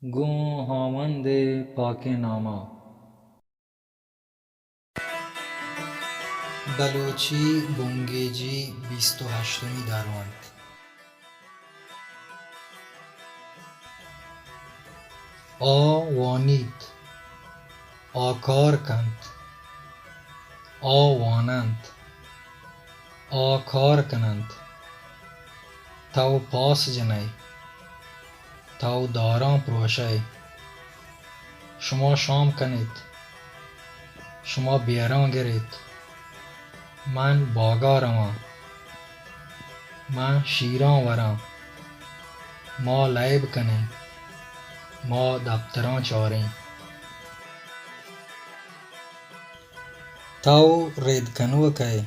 گوں ہاوند ءِ پاکیں نام ءَ۔ بلوچی بنگیجی بیست ءُ ہشتمی درونت۔ آ وانیت، آ کار کنت، آ واننت، آ کار کننت۔ تو پاس جنئے، تو داراں پروشئے۔ شما شام کنیت، شما بیراں گریت۔ من باگا رواں، من شیراں وراں۔ ما لیب کنیں، ما دپتراں چاریں۔ تو رد کنوک ئے،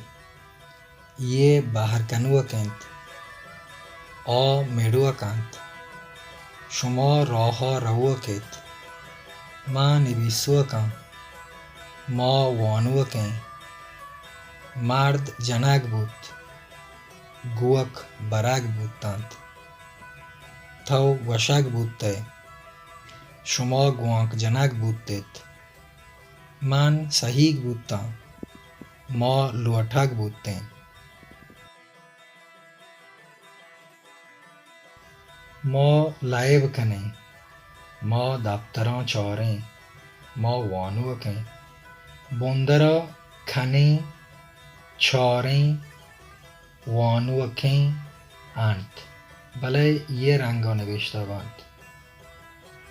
اے بہر کنوک انت۔ آ مڑوک انت۔ شما راہ ءَ روک ایت۔ ما نبیسوک آں۔ ما وانوک ایں۔ مرد جنگ بوت۔ گوک برگ بوت انت۔ تو وشگ بوت ئے۔ شما گوانک جنگ بوت ایت۔ من سہیگ بوتاں۔ ما لوٹگ بوتیں۔ ما لیب کنیں، ما دپتراں چاریں، ما وانوکیں۔ بندر ءَ کنیں، چاریں، وانوکیں انت، بلئے اے رنگ ءَ نبشتہ بنت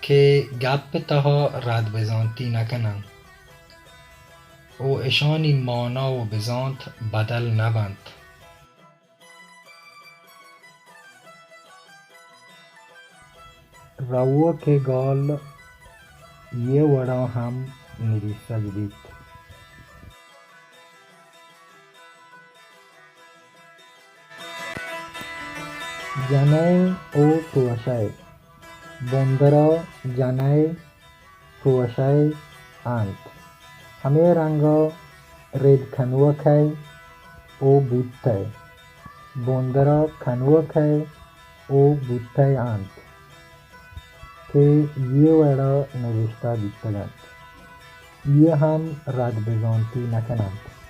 کہ گپ ءِ تہا رد بزانتی نہ کننت ءُ اشانی مانا ءُ بزانت بدل نہ بنت۔ روک ءِ گال اے وڑا ہم نبیسگ بیت۔ جنئے ءُ پروشئے۔ بندر ءَ جنئے پروشئے انت۔ ہمے رنگ ءَ رد کنوکئے ءُ بوتئے۔ بندر ءَ کنوکئے ءُ بوتئے انت کہ اے وڑا نبشتہ بیتگ انت۔ اے ہم رد بزانتی نہ کننت۔